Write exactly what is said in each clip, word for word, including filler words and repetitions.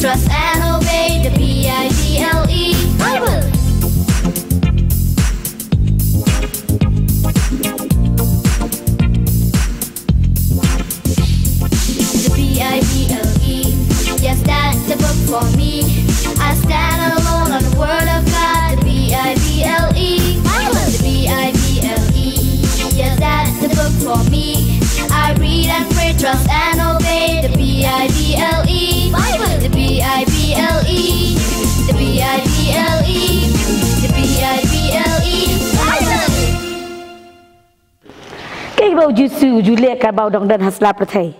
Trust and obey the B I B L E Bible. The B I B L E, yes, that's the book for me. I stand alone on the word of God. The B I B L E Bible. The B I B L E, yes, that's the book for me. I read and pray, trust and obey. The B I B L E Bible. The B I B L E. The B I B L E. The B I B L E Bible. Kaei ba u Jisu u ju leh katba u dang don ha sla pyrthei?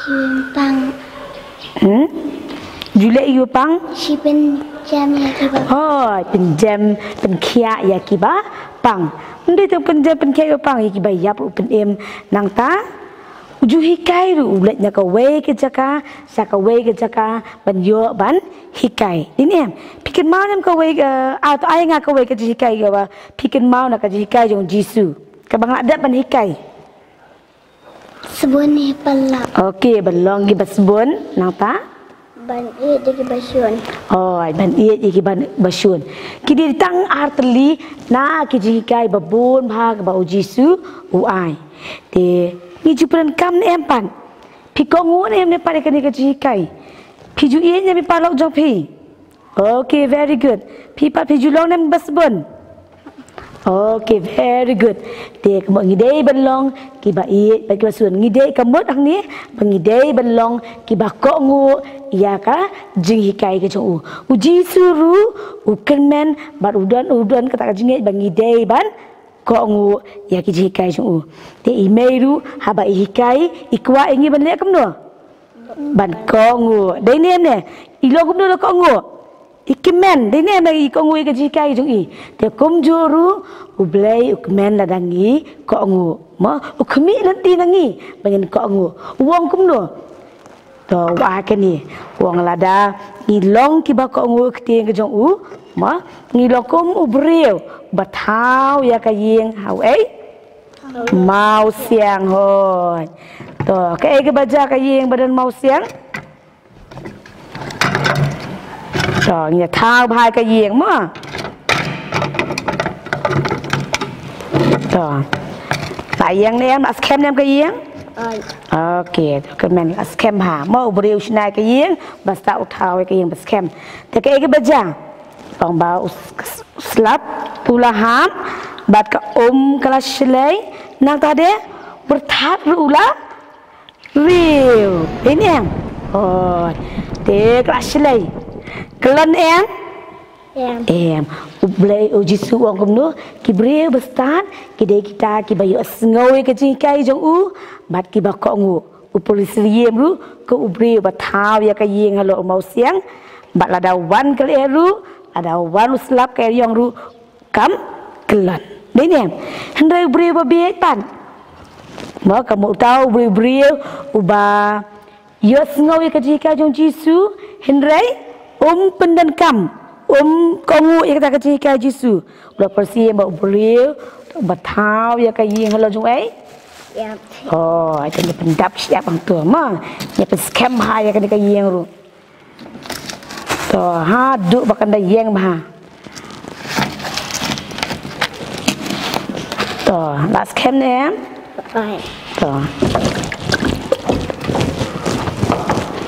Shi pang. Hmm? Ju leh ïa u pang? Shi pynjem ïa kiba. Hooid, pynjem, pynkhiah ïa kiba pang. Ym dei tang pynjem pynkhiah ïa u pang, ïa kiba ïap u pynim. Nangta u ju hikai ruh, u leit na kawei ka jaka sha kawei ka jaka ban ïoh ban hikai. Dei ne em? Phi kynmaw ne em kawei, eh, ah, to ai nga kawei ka jinghikai kaba phi kynmaw na ka jinghikai jong u Jisu kaba nga la dep ban hikai. Sbun hi pala. Okay, ban long kiba sbun, nangta? Ban ïeit ïa kiba shun. Oh, ban ïeit ïa kiba shun. Ki dei tang ar tylli na ki jinghikai ba bun bha kaba u Jisu u ai. Te ngi ju pyndonkam ne em pat? Phi kohnguh ne em ne pat ïa kane ka jinghikai? Phi ju ïeit ne em pat lok jong phi? Okay, very good. Phi pat phi ju long ne em ba sbun? Okay, very good. Te kumno ngi dei ban long kiba ïeit bad kiba shun? Ngi dei, ka mut hangne ba ngi dei ban long kiba kohnguh ïa ka jinghikai ka jong u. U Jisu ruh u kyrmen bad u don, u don kata ka jingngeit ba ngi dei ban kohnguh ïa ki jinghikai jong u. Te i mei ruh haba i hikai, i kwah ïa ngi ban leh kumno? Ban kohnguh. Dei ne em ne? I long kumno lada kohnguh? I kmen. Dei ne em ne, i kohnguh ïa ka jinghikai jong i? Te kumjuh ruh U Blei u kmen lada ngi kohnguh. Mo, u khmih lynti na ngi ba ngin kohnguh. U ong kumno? To, u ai kane. U ong lada ngi long kiba kohnguh ktien ka jong u, mo, ngi long kum u briew ba thaw ïa ka ïing ha u ei? Mawsiang. Hooid. To, kaei kaba jia ka ïing ba don mawsiang? To, ngi thaw bha ka ïing mo. To. La ïeng ne em, la skhem ne em ka ïing? Oi. Okay, to, kmen la skhem bha. Mo, u briew u shna ïa ka ïing, bad sa u thaw ïa ka ïing ba skhem. Te kaei kaba jia? Ong ba u s-, s-, slap u la hap, bad ka um ka la shlei, nangta de u pyrthat ruh u la riew. Dei ne em? Oh, te ka la shlei. Kyllon em? Em. Em. U Blei, u Jisu u ong kumno? Ki briew ba stad ki dei kita kiba ïohsngew ïa ka jinghikai jong u bad kiba kohnguh. U pynshai ïa ruh kum u briew ba thaw ïa ka ïing halor u mawsiang, bad lada wan ka lyer ruh, lada wan u slap ka eriong ruh, kam kyllon. Dei ne em? Hynrei u briew ba bieit pat, mo, ka mut uta u briew, briew uba ïohsngew ïa ka jinghikai jong u Jisu, hynrei um pyndonkam, um kohnguh ïa kata ka jinghikai jong u Jisu. U la pyrshah ba u briew ba thaw ïa ka ïing halor jong u ei? Ïap. Oh, ïa ka ngi pyndap shyiap hangto mo. Ngi pynskhem bha ïa kane ka ïing ruh. To, haduh ba kan da ïeng bha. To, la skhem ne em? Oi. To.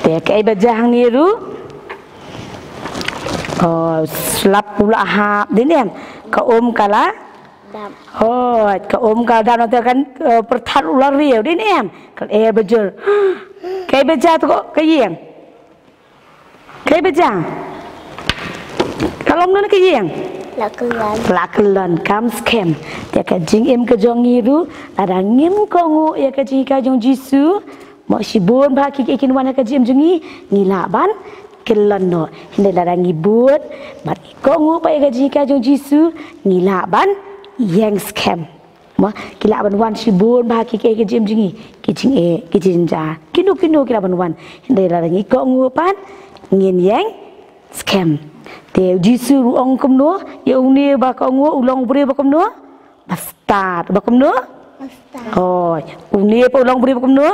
Te kaei ba jia hangne ruh? Oh, slap u la hap, dei ne em? Ka um ka la dap. Hooid, ka um ka la dap, nangta kan, eh, pyrthat u la riew, dei ne em? Ka lyer ba jur. Kaei ba jia to ka ïing? Kaei ba jia? Ka long kumno ka ïing? La kyllon. La kyllon, kam skhem. Te ka jingim ka jong ngi ruh, lada ngim kohnguh ïa ka jinghikai jong u Jisu, mo, shibun bha kiei kiei kin wan ha ka jingim jong ngi, ngi lah ban kyllon noh. Hynrei lada ngi bud bad ngi kohnguh pat ïa ka jinghikai jong u Jisu, ngi lah ban ïeng skhem. Mo, ki lah ban wan shibun bha kiei kiei ha ka jingim jong ngi, ki jingeh, ki jingjia, kino kino ki lah ban wan. Hynrei lada ngi kohnguh pat, ngin ïeng skhem. Te u Jisu ruh u ong kumno ïa une ba kohnguh? U long u briew ba kumno? Ba stad. Ba kumno? Ba stad. Hooid. Une pat u long u briew ba kumno?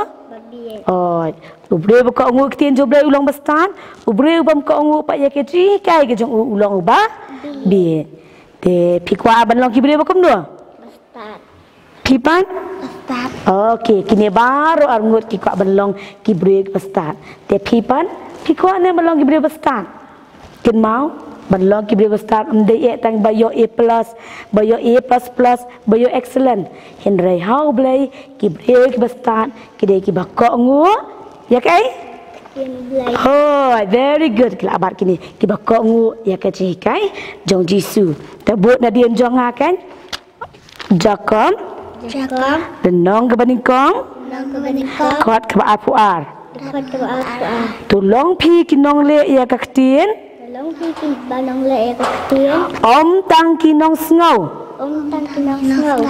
Oi, u briew ba kohnguh ïa ka ktien jong U Blei u long ba stad, u briew bym kohnguh pat ïa ka jinghikai ka jong u u long uba bieit. Te phi kwah ban long ki briew ba kumno? Ba stad. Phi pat? Ba stad. Okay, kine baroh arngut ki kwah ban long ki briew ba stad. Te phi pat? Phi kwah ne ban long ki briew ba stad? Kynmaw, ban long ki briew ba stad ym dei eh tang ba ïoh A plus, ba ïoh A plus plus, ba ïoh excellent. Hynrei ha U Blei ki briew kiba stad ki dei kiba kohnguh ïa kaei? Ïa U Blei. Oh, very good. Ki la bat kine, kiba kohnguh ïa ka jinghikai jong Jisu. Te bud nadien jong nga kan. Jakob. Jakob. Lynnong kaba nyngkong. Lynnong kaba nyngkong. Dkhot kaba arphew ar. Dkhot kaba arphew ar. To long phi ki nongleh ïa ka ktien. To long phi kiba nongleh ïa ka ktien. Ym tang ki nongsngew. Ym tang ki nongsngew.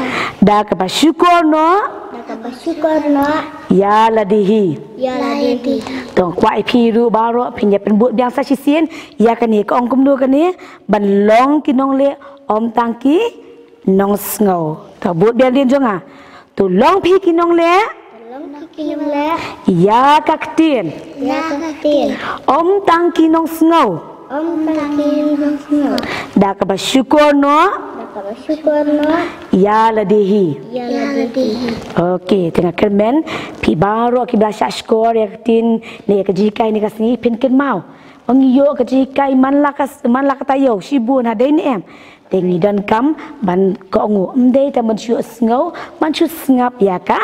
Da kaba shukor noh. Da kaba shukor noh. Ïa lade hi. Ïa lade hi. To nga kwah ïa phi ruh baroh phin ïa pynbud biang sa shisien ïa kane, ka ong kumno kane, ban long ki nongleh ym tang ki nongsngew. To bud biang nadien jong nga. To long phi ki nongleh. To long phi ki nongleh. Ïa ka ktien. Ïa ka ktien. Ym tang ki nongsngew. Ym tang ki nongsngew. Da kaba shukor noh. Da kaba shukor noh. Ïa lade hi. Ïa lade hi. Okay, te nga kyrmen phi baroh kiba la shah shkor ïa ka ktien ne ïa ka jinghikai ne ka sngi phin kynmaw. Ong ïoh ka jinghikai man la ka, man la ka taïew shibun hadien ne em. Te ngi donkam ban kohnguh, ym dei tang ban shu sngew, ban shu sngap ïa ka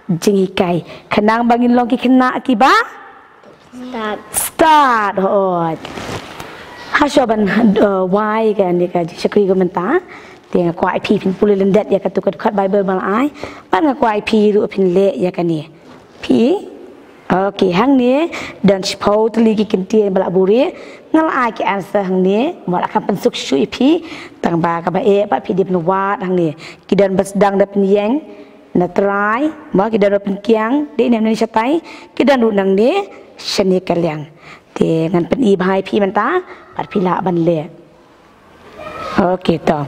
jinghikai. Khnang ba ngin long ki khynnah kiba stad. Stad, hooid. Hashwa ban, eh, wai kane ka jingshakri ka mynta. Te nga kwah ïa phi phin pule lyndet ïa katu ka dkhot Baibl ba la ai. Bad nga kwah ïa phi ruh phin leh ïa kane. Phi? Okay, hangne don shiphew tylli ki kyntien ba la buhrieh. Nga la ai ki answer hangne, mo la kham pynsuk shuh ïa phi. Tang ba kaba eh pat phi dei ban wad hangne. Ki don ba sdang da pynïeng na trai, mo ki don ba pynkiang, dei ne em nangne shatai, ki don ruh nangne shane ka liang. Te ngan pyni bha ïa phi mynta, bad phi lah ban leh. Okay to.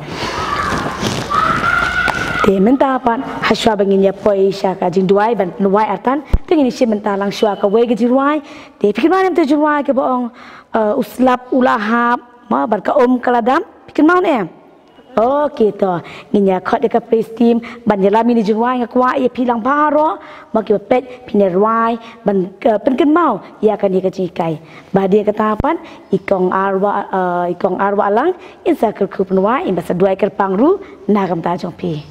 Te mynta pat hashwa ba ngin ïa poi sha ka jingduwai ban pynwai artat, te ngin ïa shim mynta lang shuwa kawei ka jingrwai. Te phi kynmaw ne em tu jingrwai kaba ong, eh, u slap u la hap, mo bad ka um ka la dap. Phi kynmaw ne em? Okay to. Ngin ïa khot ïa ka praise team ban ïalam ïa kane ka jingrwai, nga kwah ïa phi lang baroh, mo kiba peit phin ïa rwai ban, eh, pynkynmaw ïa kane ka jinghikai. Bad hadien kata pat i kong Arwah, eh, i kong Arwah lang in sa kyrkhu pynwai, in ba sa duwai kyrpang ruh na ka bynta jong phi.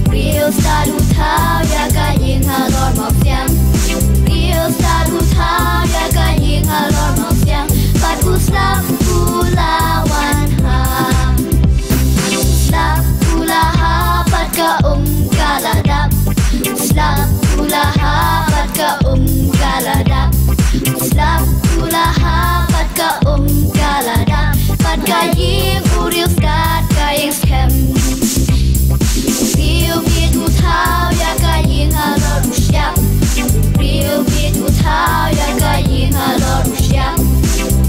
Briew stad u thaw ïa ka ïing halor mawsiang. Briew stad u thaw ïa ka ïing halor mawsiang. Bad u slap u la wan ha. U slap u la ha bad ka um ka la dap. U slap u la ha bad ka um ka la dap. U slap u la ha bad ka um ka la dap. Bad ka ïing u riewstad ka ïeng skhem. Briew bieit u thaw ïa ka ïing halor u shyiap. Briew bieit u thaw ïa ka ïing halor u shyiap.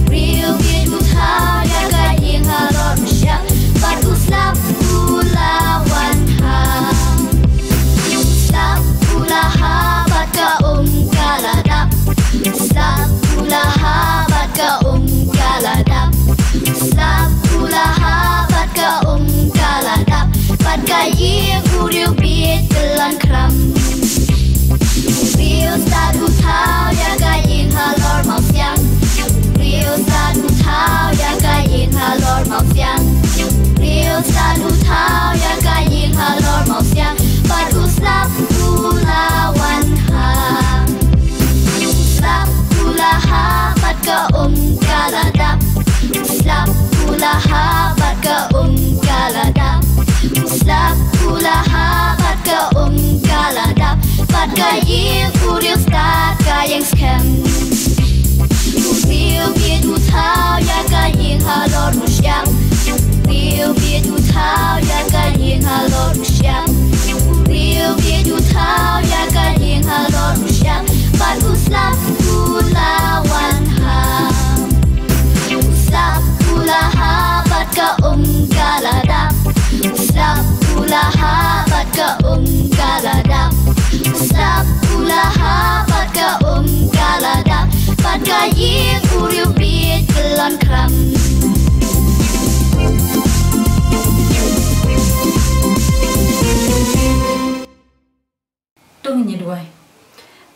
Briew bieit u thaw ïa ka ïing halor u shyiap. Bad u slap u la wan ha. U slap u la ha bad ka um ka la dap. U slap u la ha bad ka um ka la dap. U slap u la ha bad ka um ka la dap. Bad ka ïing u riewbieit ka la wan khram. Briew stad u thaw ïa ka ïing halor mawsiang. Briew stad u thaw ïa ka ïing halor mawsiang. Briew stad u thaw ïa ka ïing halor mawsiang. Bad u slap u la wan ha. U slap u la ha bad ka um ka la dap. U slap u la ha bad ka um ka la dap. U slap u la ha bad ka um ka la dap. Bad ka ïing u riewstad ka ïeng skhem. U briew bieit u thaw ïa ka ïing halor u shyiap. U briew bieit u thaw ïa ka ïing halor u shyiap. U briew bieit u thaw ïa ka ïing halor u shyiap. Bad u slap u la wan ha. U slap u la ha bad ka um ka la dap. U slap u la ha bad ka um ka la dap. U slap u la ha bad ka um ka la dap. Bad ka ïing u riewbit ka lon khram. To ngin ïa duwai.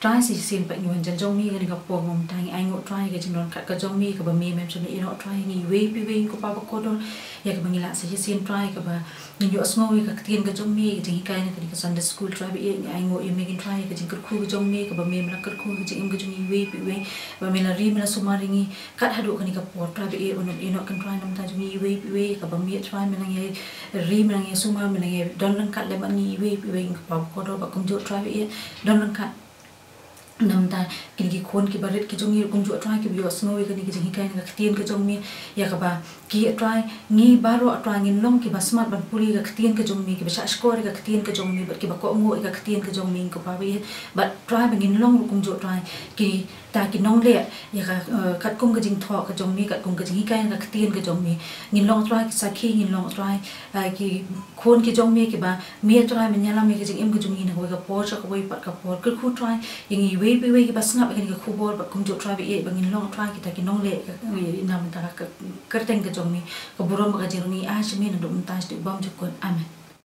Trai, sa shisien pat ngi wan jan jong me kane ka por, mynta ngi ainguh Trai ka jingdonkam ka jong me kaba me mem shym la ïehnoh Trai, ngi iwei pa iwei ko Pa bakordor, ïa kaba ngi lah sa shisien Trai kaba ngin ïohsngew ïa ka ktien ka jong me, ka jinghikai na kane ka Sunday school Trai ba ïeit, ngi ainguh ïa me keiñ Trai, ka jingkyrkhu ka jong me kaba me me la kyrkhu ka jingim ka jong ngi iwei pa iwei, ba me la ri me la sumar ïa ngi kat haduh kane ka por Trai ba ïeit, ba ngim ïehnoh keiñ Trai na ka bynta jong ngi iwei pa iwei, kaba me Trai me nang ïa ri me nang ïa sumar me nang ïa don ryngkat lem bad ngi iwei pa iwei ko Pa bakordor, ba kumjuh Trai ba ïeit don ryngkat na ka bynta kine ki khun kiba rit ki jong ngi, kumjuh Trai kiba ïohsngew ïa kane ka jinghikai na ka ktien ka jong me, ïa kaba ki Trai ngi baroh Trai ngin long kiba smat ban pule ka ktien ka jong me, kiba shahshkor ïa ka ktien ka jong me bad kiba kohnguh ïa ka ktien ka jong me ko Pa ba ïeit, bad Trai ba ngin long kumjuh Trai ki ta ki nongleh ïa ka, eh, katkum ka jingthoh ka jong me, katkum ka jinghikai na ka ktien ka jong me. Ngin long Trai ki sakhi, ngin long Trai, eh, ki khun ki jong me kiba me Trai men ïalam ïa ka jingim ka jong ngi na kawei ka por sha kawei pat ka por. Kyrkhu Trai ïa ngi iwei pa iwei kiba sngap ïa kane ka khubor, bad kumjuh Trai ba ïeit ba ngin long Trai kita ki nongleh, eh, na ka bynta ka kyrteng ka jong me. Ka burom bad ka jingrngi ai sha me naduh mynta shaduh bymjukut. Amen.